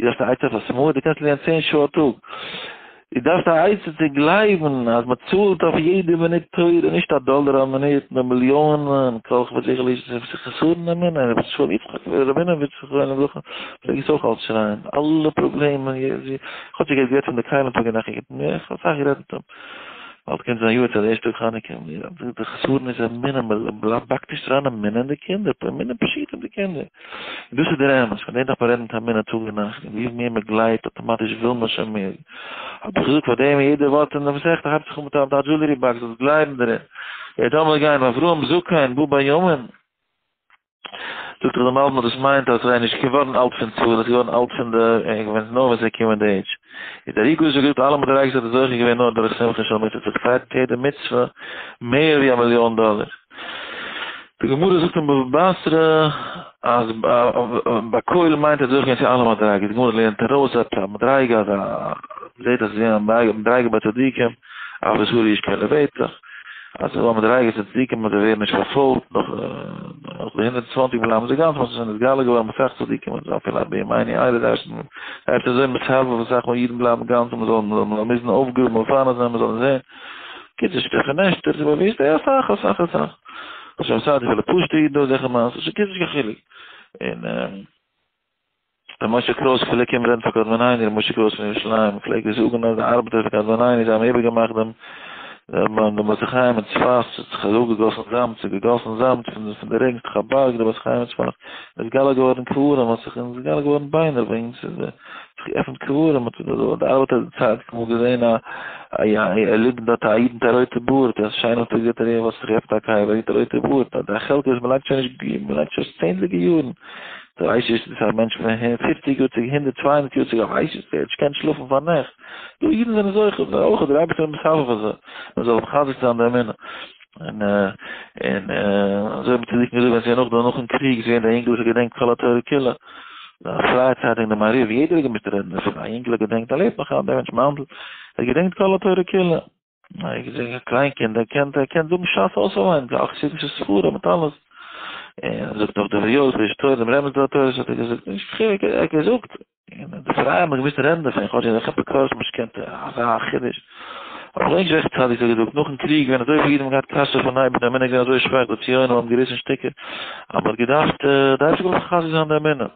דו דארפסט א עצה אויף התמדה? דו קענסט לערנען צען שעה א טאג. דו דארפסט א עצה צו גלייבן אז מען צאלט אויף יעדע מינוט תורה, נישט א דאלער א מינוט, נאר מיליאנען, כל כבוד זכר לאיש חסרון אמונה, רבי ישראל יצחק ראבינאוויטש זכרונו לברכה פלעג עס אויך אלץ שרייען, אלע פראבלעמען, כאטשיג ער האט גערעדט פון די כלים טאג און נאכט, איך האב אסאך גערעדט מיט אים, באלד קומט זיין יארצייט די ערשטע טאג חנוכה, די חסרון איז אמונה, מען באקט נישט אריין אמונה אין די קינדער, אמונה פשוטה אין די קינדער. און דאס איז דער אמת, פאר דעם דארף מען רעדן מיט אמונה טאג און נאכט, און ווי מער מען גלייבט אטאמאטיש וויל מען שוין מער. האב איך געזאגט פאר דעם יעדע ווארט אין די מסכתא הייבט זיך אן מיט א jewelry box, זאלסט גלייבן דערין. יעצט לאמיר גיין, אברהם זקן בא בימים. זאגט דאך דער מלבי"ם אז דאס מיינט אז ער איז נישט געווארן אלט פון צרות, ער איז געווארן אלט פון די, ווען נאר ווען עס איז געקומען די עידזש. איז דער ארי' הקדוש האט געזאגט אלע מדריגות האט ער זוכה געווען נאר דורך שמחה של מצוה, זיך פרייט מיט יעדע מצוה מער ווי א מיליאן דאלער. די גמרא זאגט אין בבא בתרא אז בכל מיינט ער זוכה געווען צו אלע מדריגות, די גמרא לערנט ארויס עפעס א מדריגה אז א מ'זעט אז עס איז געווען א מדריגה ביי צדיקים, אף בשרה יש כאלה בטח, אז ס'איז דא א מדריגה צו צדיקים אז זיי ווערן נישט פארפוילט נאך נאך די 120 בלייבן זיי גאנץ, מ'האט שוין נתגלה געווארן אסאך צדיקים און אפילו בימינו אלה זיי זענען אזוי מסבב אסאך מאל אידן בלייבן גאנץ און מ'זאל מ'זאל מוזן אויפגראבן און מפנה זיין מ'זאל זען. קיצור שטעכן נישט, עס איז באוויסט די אסאך אסאך אסאך. וואס שוין סיידי פאר די פשוטע אידן דא אזעלכע מעשות, שוין קיצור נישט קיין חילוק. און ר' משה קרויס פלעגט קומען רעדן פאר קדמונינו, ר' משה קרויס פון ירושלים פלעגט זאגן אז די ארבעטער פון קדמונינו זיי האבן איבערגעמאכט דעם דעם בית החיים אין צפת, ס'האט זיך אראפגעגאסן זאמד, ס'איז געגאסן זאמד פון פון די רעגן, ס'איז דאך א בארג דער בית החיים אין צפת, נתגלה געווארן קברים, האט זיך נתגלה געווארן ביינער וועגן ס'איז זיך געעפנט קברים האט די ארבעטער די צייט אמאל געזען א א ליגט דארט א איד מיט א רויטע בארד א שיינע האט ער געזאגט ער וואס זיך געעפנט א קבר מיט א רויטע בארד א די חלקה וואס מ'לייגט שוין נישט מ'לייגט שוין צענדליגע יארן דו ווייסט נישט דאס איז א מענטש פון פופציג יאר צוריק הונדערט צוויי הונדערט יאר צוריק ווייסט נישט ער האט נישט געקענט שלאפן פארנאכט דא אידן זענען זוכה אויך דער אייבערשטער איז מסבב אזוי מ'זאל מחזק זיין די אמונה. און און אזוי האבן צדיקים געזאגט ווען ס'איז נאך נאכן קריג איז געווען די אינגל וואס האט געדענקט כל התורה כולה, די פרייע צייטונג די מעריב, יעדער האט געמוזט רעדן דערפון, א אינגל האט געדענקט, ער לעבט נאך היינט דער מענטש מאנדל, ער האט געדענקט כל התורה כולה, א קליין קינד ער קען ער קען זאגן שס אויסענווייניג, אלע חסידישע ספרים מיט אלעס, און ער זאגט נאך דברי יואל, פרישע תורה, דעם רבינ'ס דבר תורה האט ער געזאגט, נישט קיין חילוק, ער האט געזאגט. און די פרייע האבן געמוזט רעדן דערפון, כאטש אזעלכע אפיקורסים האבן נישט געקענט אזא חידוש. אבער כ'געדענק נישט וועלכע צדיק ס'האט געזאגט, נאכן קריג ווען אזויפיל אידן האבן געהאט קשיא פון אייבערשטן, די אמונה איז געווען אזוי שוואך, די ציונים האבן געריסן שטיקער, אז מ'האט געדארפט, די אייבערשטער זאל מחזק זיין די אמונה.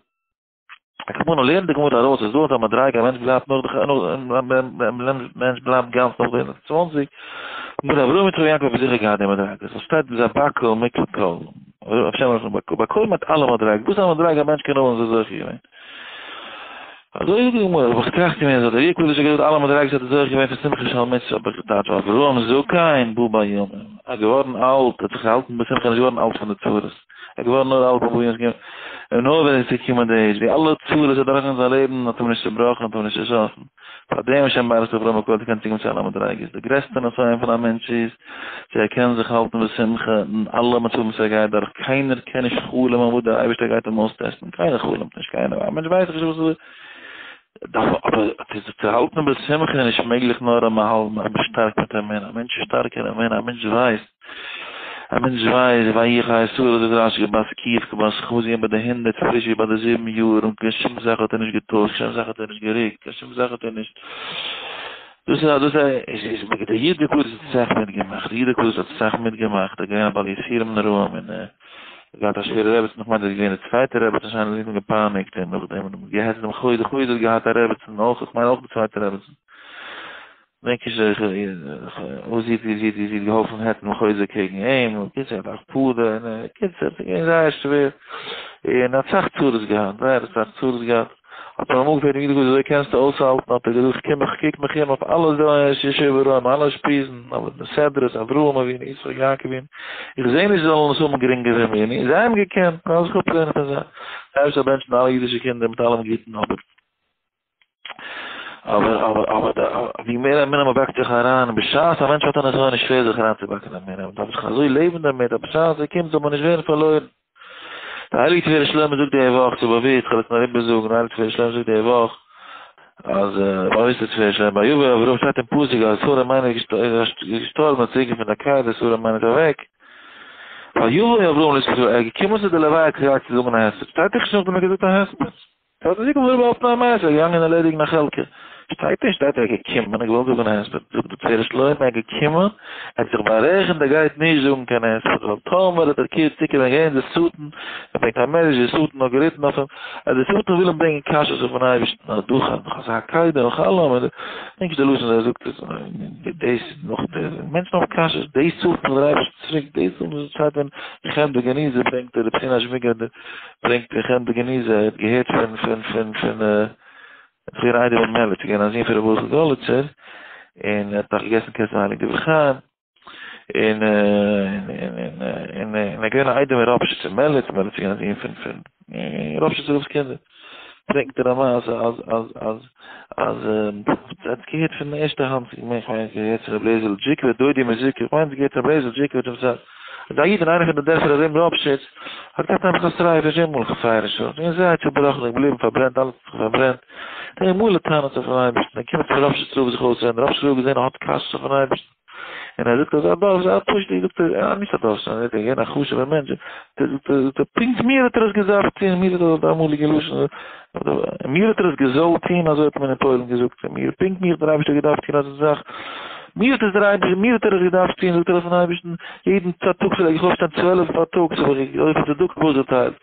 על כל פנים, לערנט די גמרא ארויס, אז דא האט א מדריגה, א מענטש בלייבט נאך די, מענטש בלייבט גאנץ נאך די 120, גמרא אברהם יצחק יעקב האבן זיכער געהאט די מדריגות, וואס שטייט איז א בקל מכל כל, בקל מיט אלע מדריגות, וואס א מדריגה א מענטש קען האבן איז ער זוכה געווען. אזוי זאגט די גמרא, האב איך געטראכט צו מיר אזוי, דער אר"י הקדוש האט געזאגט אלע מדריגות האט ער זוכה געווען פון שמחה של מצוה, האב איך געטייטשט אברהם זקן בא בימים, ער איז געווארן אלט, ער האט זיך געהאלטן בשמחה, נישט געווארן אלט פון די צרות, ער איז געווארן נאר אלט ביים בריאת און נאר ווען עס איז געקומען די עידזש, די אלע צרות וואס ער האט דורכגעגאנגען אין זיין לעבן האט אים נישט צעבראכן, האט אים נישט צעשאסן. פאר דעם השם ברך אברהם הקדוש קען צוקומען צו אלע מדריגות, די גרעסטע נסיון פון א מענטש איז צו ער קען זיך האלטן בשמחה אין אלע מצבים וואס ער גייט דורך, קיינער קען נישט חלומ'ען וואס דער אייבערשטער גייט אים אויסטעסטן, קיינער חלומ'ט נישט, קיינער, א מענטש ווייסט נישט וואס דארף, אבער זיך צו האלטן בשמחה איז נישט מעגליך נאר אז מען איז שטארק מיט אמונה, א מענטש איז שטארק אין אמונה, א מענטש ווייסט. א מענטש ווייסט ויהי חיי שרה זאגט רשי כבת ק' כבת כ' זי געווען ביי די הונדערט פריש ווי ביי די זיבן יאר און קיין שום זאך האט ער נישט געטוישט קיין שום זאך האט ער נישט גערוקט קיין שום זאך האט ער נישט דאס איז א דאס איז איז איז די איד הקדוש האט אסאך מיטגעמאכט די איד הקדוש האט אסאך מיטגעמאכט ער איז געווען א בעל יסורים נוראים און ער האט געהאט א שווערע רעבעצן איך מיין דאס איז געווען די צווייטע רעבעצן שיינע זי האט אים געפייניגט און נאכדעם האט מען געהעצט דעם חוזה חוזה האט געהאט א רעבעצן אויך איך מיין אויך די צווייטע רעבעצן. דענק נישט וואס זי האט זי האט זי האט געהאלפן העצן חוזה קעגן אים, און קיצור האט א פאדע און קיצור ס'איז געווען זייער שווער, און האט סאך צרות געהאט, זייער אסאך צרות געהאט, האט מען אמאל געפרעגט אים ווי אזוי קענסטו אויסהאלטן, האט ער געזאגט איך קום איך קוק מיך אום אויף אלע זונות יושבי רום, אלע אושפיזין, אלע סדרות, אברהם אבינו, יצחק יעקב אבינו, איך זעה נישט זיי זאלן עס האבן גרינגער ווי מיר, זיי האבן געקענט, מ'דארף זיך אפלערנען פון זיי, דער אייבערשטער זאל בענטשן אלע אידישע קינדער מיט אלעם גוטן, אבער. אבער אבער אבער ווי מער אמונה מען באקט זיך אריין, און בשעת א מענטש האט א נסיון איז שווער זיך אריינצובאקן אמונה, מען דארף זיך אזוי לעבן דערמיט אז בשעת עס קומט זאל מען נישט ווערן פארלוירן. די הייליגע תפארת שלמה זאגט די וואך, ס'איז באוויסט, כ'וועל עס נאר איבערזאגן, די הייליגע תפארת שלמה זאגט די וואך, אז באוויסט די תפארת שלמה, ויבא אברהם שטייט אין פסוק אז שרה אמנו איז געשטארבן, האט צוריק פון די עקידה, שרה אמנו איז אוועק, ויבא אברהם לישראל, ער איז געקומען צו די לוויה כדי צו זאגן א הספד, שטייט דאך נישט נאכדעם ער האט געזאגט א הספד. האט זיך געוואלט באהאלטן א מעשה, געגאנגען ערלעדיגן א חלקה. שטייט נישט, שטייט ער איז געקומען, ער האט געוואלט זאגן א הספד, זאגט די תפארת שלמה, ער איז געקומען, ער האט זיך בארעכנט ער גייט נישט זאגן קיין הספד, ווייל טאמער האט ער קעיר צוקומען געווען די שטן, ער ברענגט א מדרש די שטן האט געריטן אויף אים, אז די שטן וויל אים ברענגען קשיות אויפן אייבערשטן, אז דורך נאך אזא עקידה נאך אלעם, געדענק נישט די לשון ווי ער זאגט עס, דאס נאך די מענטשן האבן קשיות, דאס צאלט מיך דער אייבערשטער צוריק, דאס זאל נישט שטייט אין חמדה גניזה ברענגט ער רבי חנא שמיגער. ברענגט אין חמדה גניזה, ער האט געהערט פון פון פון פון פון איידעם אין מעליץ, געווען א זון פון רבי ברוך גארליצער, און ער האט נאך געגעסן כסף הייליג דברי חיים, און און און און ער איז געווען א איידעם אין ראפשיץ אין מעליץ, מעליץ איז געווען א זון פון פון ראפשיצער רב'ס קינדער, ברענגט ער א מעשה אז אז אז אז ער האט געהערט פון ערשטע האנט, איך מיין געהערט פון רבי לעזער'ל דזשיקובער, דודי מזיקוב, איך מיין געהערט פון רבי לעזער'ל דזשיקובער, אז א איד אין איינע פון די דערפער ארום ראפשיץ האט געהאט עפעס א שריפה, שוין אמאל פייער שוין, און זייער צובראכן און געבליבן פארברענט, אלעס האט זיך פארברענט, דער מלא טענות אויפן אייבערשטן, ער קומט צום ראפשיצער רב זיך אויסרעדן, ראפשיצער רב געזען ער האט קשיות אויפן אייבערשטן, און ער זאגט אזא דארף, אזא פשוט'ער איד, זאגט ער, נישט א דארף, ער איז געווען א חשוב'ער מענטש, זאגט ער, זאגט ער, פונקט מיר האט ער עס געזאפט טון, מיר האט ער, די אמאליגע לשון, מיר האט ער עס געזאלט טון, אזוי האט מען אין פוילן געזאגט צו מיר, פונקט מיר האט דער אייבערשטער געדארפט טון אזא זאך, מיר האט עס דער אייבערשטער, מיר האט ער עס געדארפט טון, זאגט ער אויפן אייבערשטן, יעדן פארטאגס פלעג איך אויפשטיין 12 פארטאגס, האב איך אזויפיל צדקה אויסגעטיילט,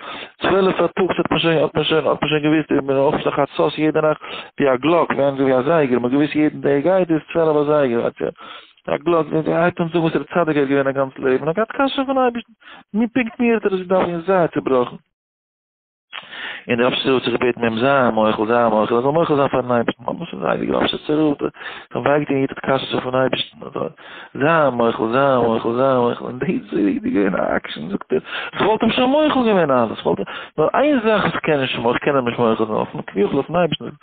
12 פארטאגס האט מען שוין, האט מען שוין, האט מען שוין געוואוסט, איך בין אויף חצות יעדע נאכט, ווי א גלאק, ווי א זייגער, מען האט געוואוסט יעדן טאג גייט איז 12 אזייגער, א גלאק, ער הייבט אן זאגן וואס ער צדיק ער איז געווען א גאנץ לעבן, ער האט געהאט קשיא פון אייבערשטן, מיר פונקט מיר האט ער עס געדארפט און זייער צובראכן. און דער ראפשיצער רב האט זיך געבעטן אים זיי מוחל, זיי מוחל, ער זאל מוחל זיין פארן אייבערשטן, ממש אזא הייליגער ראפשיצער רב, זיין ווייג די איד האט קשיות אויפן אייבערשטן, זיי מוחל, זיי מוחל, זיי מוחל, און דאס איז געווען א action, זאגט ער, איך וואלט אים שוין מוחל געווען אלעס, איך וואלט, נאר איין זאך וואס איך קען נישט, איך קען אים נישט מוחל זיין, אויפן כביכול אויפן אייבערשטן,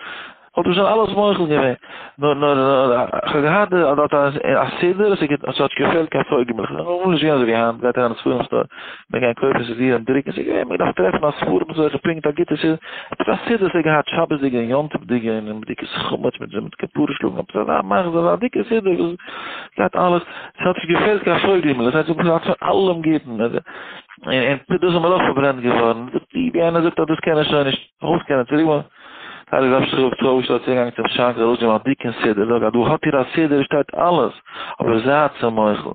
וואלט איך שוין אלעס מוחל געווען, נאר נאר נאר איך האב געהאט דארט א סידור, עס האט געפעלט קיין פויגל מילך, איז אמאל נישט געווען אזוי ווי היינט, גייט אריין אין ספרים store, מען קען קויפן סידורים דרוקן, ס'איז געווען מען דארף טרעפן א ספרים זוכה פונקט א גוטע סידור, עפעס א סידור וואס האט געהאט שבת'דיגע און יום טוב'דיגע און בדיקת חמץ מיט מיט כפרה שלאגן, עפעס אזא מחזור, אזא דיקע סידור וואס געהאט אלעס, ס'האט נישט געפעלט קיין פויגל מילך, ס'הייסט ס'האט פון אלעם גוטן, און דאס איז מיר אויך פארברענט געווארן, ווי איינער זאגט אז דאס קען ער שוין נישט, פארוואס קען ער צוריק? הייליגער ראפשיצער רב האט זיך אויפגעשטעלט צוגעגאנגען צום שאנק ארויסגענומען א דיקן סידור, זאג אז דא האט איר א סידור עס שטייט אלעס, אבער זייט צו מוחל.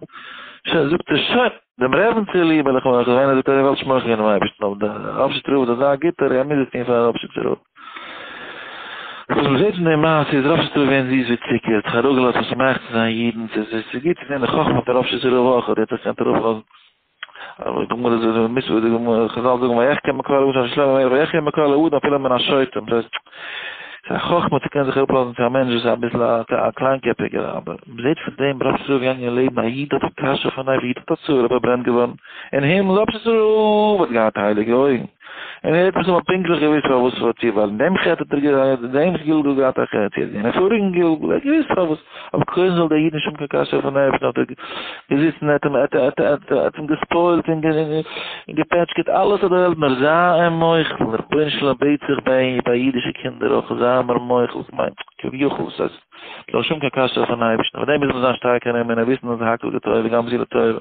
שוין, זאגט ער, שוין, דעם רעבן צוליב וועל איך מוחל זיין, איינער זאגט אז ער וואלט נישט מוחל געווען דעם אייבערשטן, אבער דער ראפשיצער רב איז אזא גוטער, ער מוז עס טון פארן ראפשיצער רב. וואס מען זעט אין די מעשה איז ראפשיצער רב געווען זיס ווי צוקער, האט זיך אראפגעלאזט משמח צו זיין אידן, ס'איז גוט צו זען די חכמה פון ראפשיצער רב אויך, ער האט זיך געקענט אראפלאזן. אבער די גמרא זאגט מצוה די גמרא חזל זאגן ויחכם מכל האדם שלמה המלך ויחכם מכל האדם אפילו מן השוטים דאס הייסט ס'איז א חכמה צו קענען זיך אראפלאזן צו א מענטש וואס איז אביסל א קליינקעפיגער אבער מ'זעט פון דעם רב ישראל געגאנגען אין לעבן א איד האט א קשיא פון א איד האט א צרה פארברענט געווארן אין הימל רב ישראל האט געהאט הייליגע אויגן און ער האט מסתמא פונקטליך געוואוסט פארוואס ער האט ווייל אין דעם חטא האט ער געהאט אין דעם גלגול געהאט א חטא יעצט אין פאריגן גלגול ער האט געוואוסט פארוואס אבער קודם זאל דער איד נישט האבן קיין קשיא אויפן אייבערשטן האט ער געזיצן ער האט אים ער האט ער האט אים געספוילט און געפעטשקעט אלעס אויף דער וועלט נאר זיי אים מוחל רבונו של עולם בעט זיך ביי ביי אידישע קינדער אויך זיי מיר מוחל כ'מיין כביכול וואס הייסט זאל נישט האבן קיין קשיא אויפן אייבערשטן אויף דעם מוז מען זיין שטארק אין אמונה וויסן אז הכל לטובה גם זו לטובה.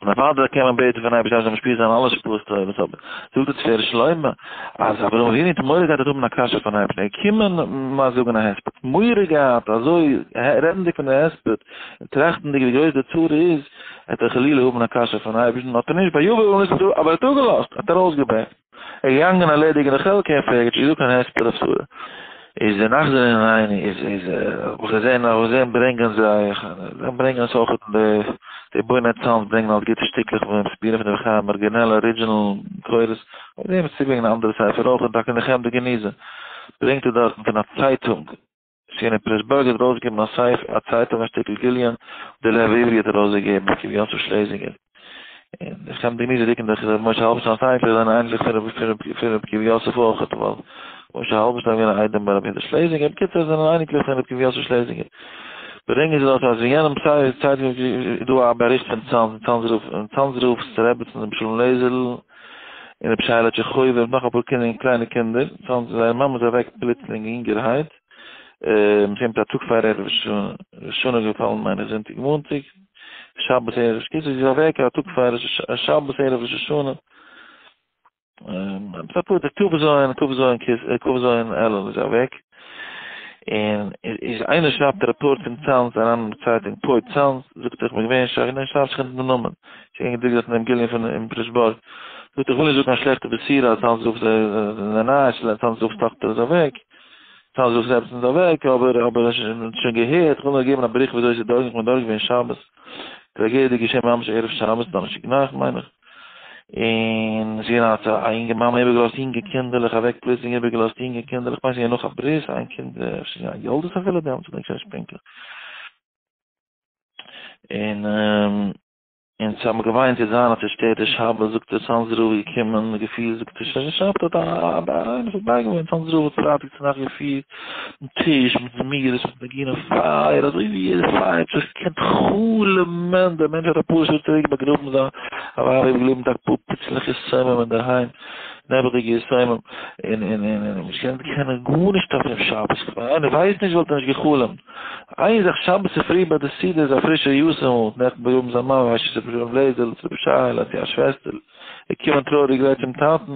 און אוודאי קען מען בעטן פון אייבערשטער זאל משפיע זיין אלע השפעות טובות, אבער זאגט די תפארת שלמה אז אברהם אבינו האט מורא געהאט ער וועט האבן א קשיא פון אייבערשטן, ער איז געקומען מיר זאגן א הספד, מורא געהאט אזוי רעדנדיג פון די הספד און טראכטנדיג ווי גרויס די צרה איז, וועט ער חלילה האבן א קשיא פון אייבערשטן, האט ער נישט ויבא אברהם לישא אבער ער האט אפגעלאזט, ער האט ארויסגעבעקט. ער איז געגאנגען ערלעדיגן די חלקה און פערטיג, נישט געזאגט קיין הספד אויף שרה. איז די נחזור אין עיני איז איז האב איך געזען האב איך געזען ברענגען זיי זיי ברענגען עס אויך אין די די בוני צאנז ברענגען אלס גוטע שטיקלעך פון דעם סיפורים פון דעם חיים אריגינעל original מקורות, אויף דעם איז צוגעברענגט אין אנדערע ספר אויך און טאקע אין די חמדה גניזה ברענגט ער דארטן פון א צייטונג. סיני פרעסבורג האט ארויסגעגעבן א ספר, א צייטונג א שטיקל גיליון, די לב העברי האט ארויסגעגעבן ר' יוסף שלעזינגער. און איך קען די גניזה דיקן דורך ר' משה האלבערשטאם ספר זענען אייניקלעך פון פון ר' יוסף אויך, ווייל משה האלבערשטאם איז געווען א איידעם ביי רבי יהודה שלעזינגער, בקיצור זיי זענען אייניקלעך פון ר' יוסף שלעזינגער. ברענגען זיי דארט אז אין יענעם צייטונג איז דא א באריכט פון צאנז, צאנז רב, צאנז רב'ס רעבעצן רבי שלום לעזער'ל, און רבי שייעלע טשעכויווער מיט נאך אפאר קינדער קליינע קינדער, צאנז זייער מאמע איז אוועק פלוצלינג יונגערהייט, ס'קומט א טאג פאר ערב ראש השנה געפאלן מיין איך זונטאג מאנטאג, שבת ערב ראש קיצור זי איז אוועק א טאג פאר שבת ערב ראש השנה. עפעס אפאר טעג, כ"ז, כ"ז כ"ז אלול איז אוועק, און איז איינער שרייבט א רעפארט פון צאנז אריין אין די צייטונג פוי צאנז, זאגט ער איך בין געווען שוין, ער שרייבט זיך אונטער די נאמען, ס'איז געווען געדרוקט דארט אין דעם גיליון פון אין פרעשבורג, זאגט ער איך וויל נישט זאגן א שלעכטע בשורה אז צאנז רב'ס די נייעס צאנז רב'ס טאכטער איז אוועק, צאנז רב'ס רעבעצן איז אוועק, אבער אבער שוין געהערט, איך וויל נאר געבן א באריכט וויאזוי ס'איז דורך, איך בין דורך געווען שבת, טראגעדיע געשען ממש ערב שבת, דאנערשטאג נאכט מיין איך. און ס'איז געווען א אינגע מאמע איבערגעלאזט יונגע קינדערלעך אוועק פלוצלינג איבערגעלאזט יונגע קינדערלעך כ'מיין ס'איז געווען נאך א ברית איין קינד אפשר געווען א יולדת אפילו דעמאלטס כ'דענק שוין נישט פונקטליך און און ס'האבן געוויינט צו זיין א צעשטערטע שבת זאגט ער צאנזער רב איז געקומען געפירט זאגט ער שוין שבת האט א איינער וואס האט בייגעוואוינט צאנזער רב האט פרייטאג צונאכט געפירט דעם טיש מיט זמירות מיט נגינה פייער אזוי ווי ער פייערט זיך געקענט חלומ'ען דער מענטש האט אפאר שעה צוריק באגראבן זיין ווייב איבערגעבליבן מיט אפאר פיצלעך יתומים אינדערהיים נעבעכדיגע יתומים און און און און נישט געקענט קענען גארנישט אויף דעם שבת איינער ווייסט נישט וואלט ער נישט גע'חלומ'ט איין זאך שבת צופרי ביי די סעודה איז א פרישער יתום האט נעכטן באגראבן זיין מאמע ווייסט נישט צו ר' לעזער'ל צו ר' שייעלע צו א שוועסטער'ל געקומען טרויעריג גלייך צום טאטן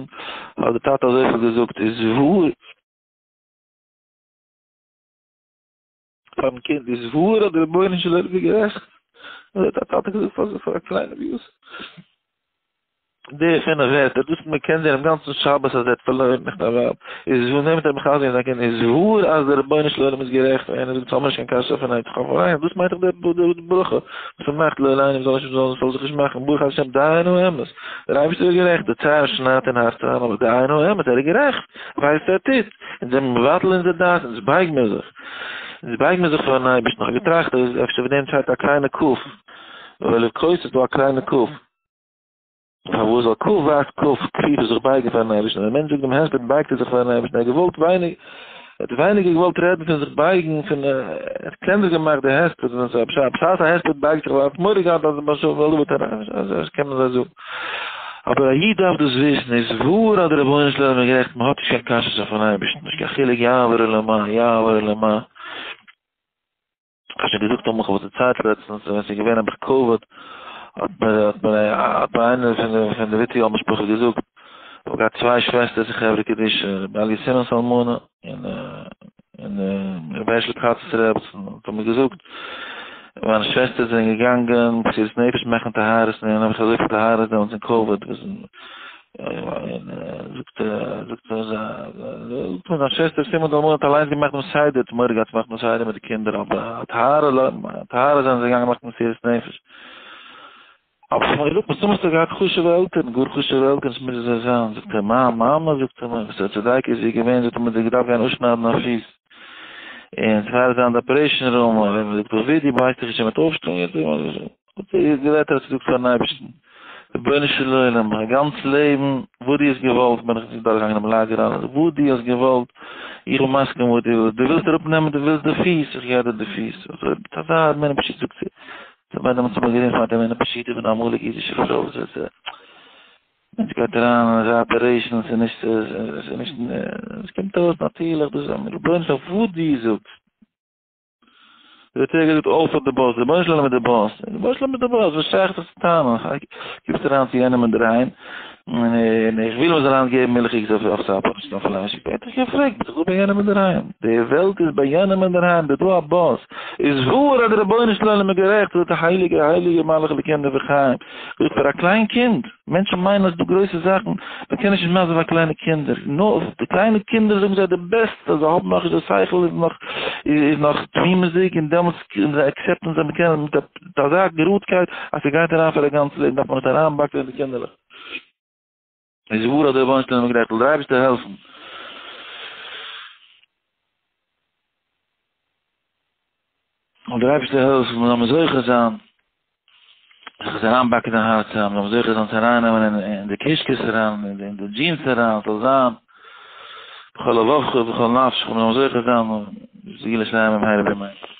האט דער טאטע אזויפיל געזאגט איז וואר פארן קינד איז וואר אז דער רבונו של עולם איז גערעכט, אזוי האט א טאטע געזאגט פאר פאר א קליינעם יאס. די פינף ווערטער, דאס מען קען זען דעם גאנצן שבת אז ער האט פארלוירן נאך די ווייב, איז וואר נעמט ער מחזק זיין קינד, איז וואר אז דער רבונו של עולם איז גערעכט, און ער זאגט האב נישט קיין קשיא פון אים, כ'האף אליין, דאס מיינט דאך די ברכה וואס מען מאכט לא עלינו זאל נישט זאל זיך נישט מאכן, ברוך השם דיין האמת, דער אייבערשטער איז גערעכט, די צער שניידט אין הארץ אריין, אבער דיין האמת, ער איז גערעכט. ווייסט ער טוט, אונז זעמיר מבטל אונזער דעת, אונז בייג מיר זיך, אונז בייג מיר זיך פארן אייבערשטן, איך האב געטראכט אז אפשר וועגן דעם שטייט א קליינע ק, ווייל אויף כוס איז דא א קליינע ק, פארוואס? ווייל ק ווייזט ק, כפיפה זיך בייגן פארן אייבערשטן, ווען א מענטש זאגט דעם הספד בייגט ער זיך פארן אייבערשטן, ער האט געוואלט ווייניג, ער האט ווייניגער געוואלט רעדן פון זיך בייגן, פון, ער האט קלענער געמאכט די הספד, און אזוי, בשעת א הספד בייגט זיך ווייל ער האט מורא געהאט אז דער בעל שם וועט אריין, אזוי קען מען זיי זאגן. אבער א איד דארף דאס וויסן, איז וואר אז דער רבונו של עולם איז גערעכט, מען האט נישט קיין קשיות אויפן אייבערשטן, נישט קיין חילוק יעבור ולמה, יעבור ולמה. איך האב שוין געזאגט אמאל, כ'האב עס דערציילט לעצטנס, ווען ס'איז געווען נעבעך קאוויד, האט מיר האט מיר האט מיר איינער פון די פון די וויטריאל משפחה געזאגט, כ'האב געהאט צוויי שוועסטערס אין חברה קדישא, רבי אלי' סימאן'ס אלמנה, און און רבי הערשל כץ'ס רעבעצן האט מיר געזאגט, מיינע שוועסטער זענען געגאנגען מסירות נפש מאכן טהרות, און האב איך אזויפיל טהרות דעמאלטס אין קאוויד, וואס זאגט זאגט זאגט מיר זיין שוועסטער סימאן די אלמנה האט אליינס געמאכט דעם סדר, האט מורא געהאט צו מאכן דעם סדר מיט די קינדער, אבער טהרה טהרה זענען זיי געגאנגען מאכן מסירות נפש. אבער כ'האב געזאגט, מסתמא האסטו געהאט חשוב'ע עלטערן, גאר חשוב'ע עלטערן, ס'מוז אזוי זיין. זאגט ער, מיין מאמע, זאגט ער מיר, וואס א צדיקת איז זי געווען, זאגט ער, מ'האט זי געדארפט גיין אפשניידן א פיס, און ס'פאר זיין די operation room, און מ'זאגט דאך ווידוי, ווייסט איך נישט, מ'וועט אויפשטאן, האט ער גערעדט, ער האט געזאגט פארן אייבערשטן, רבונו של עולם, מיין גאנץ לעבן, וואס דו האסט געוואלט, בין איך דורכגעגאנגען דעם לאגער, אלעס, וואס דו האסט געוואלט, איך בין מסכים וואס דו ווילסט, דו ווילסט אראפנעמען, דו ווילסט די פיס, איך געב דיר די פיס, אזוי מיט אזא אמונה פשוטה זאגט זי, זיי ביידע האבן צוזאמען גערופן א אמונה פשוטה פון די אמאליגע אידישע פרוי וואס וועט זיי מענטש גייט אריין אין אזא operation ס'איז נישט ס'איז נישט עס קומט ארויס נאטירליך דאס איז רבונו של עולם וואס דו זאגסט ווי האט ער געזאגט אויף אויף די באס רבונו של עולם איז די באס רבונו של עולם איז די באס וואס שייך זיך צו טענה'ן קומסט אריין צו יענעם אינדערהיים און איך וויל מען זאל היינט געבן מילכיגס אויף אויף סאפער נישט אויף פלייש, ווער האט דיך געפרעגט, ביסט דאך דא ביי יענעם אינדערהיים, די וועלט איז ביי יענעם אינדערהיים, דא דא א באס, איז וואר אז די רבונו של עולם איז גערעכט, זאגט דער הייליגער הייליגער מלאך אלוקים דוד חיים, זאגט פאר א קליין קינד, מענטשן מיינען אז ס'דא גרויסע זאכן, מען קען נישט מסביר פאר קליינע קינדער, נאר די קליינע קינדער זאגן זיי די בעסטע, זיי האבן נאכנישט די שכל איז נאך איז נאך תמימות'דיג און דעמאלטס accept ן זיי, מען קען מיט אזא גראדקייט אז ס'גייט אריין פאר א גאנץ לעבן דארף מען נישט אריינבאקן אין די קינדערלעך. איז וואר אז דער רבונו של עולם איז גערעכט, זאל דער אייבערשטער העלפן. זאל דער אייבערשטער העלפן מיר זאלן זוכה זיין זיך עס אריינבאקן אין הארץ אריין, מיר זאלן זוכה זיין צו ארייננעמען אין די קישקעס אריין, אין די genes אריין, ס'זאל זיין בכל לבבך ובכל נפשך, מיר זאלן זוכה זיין, סגולה שלמה במהרה בימינו.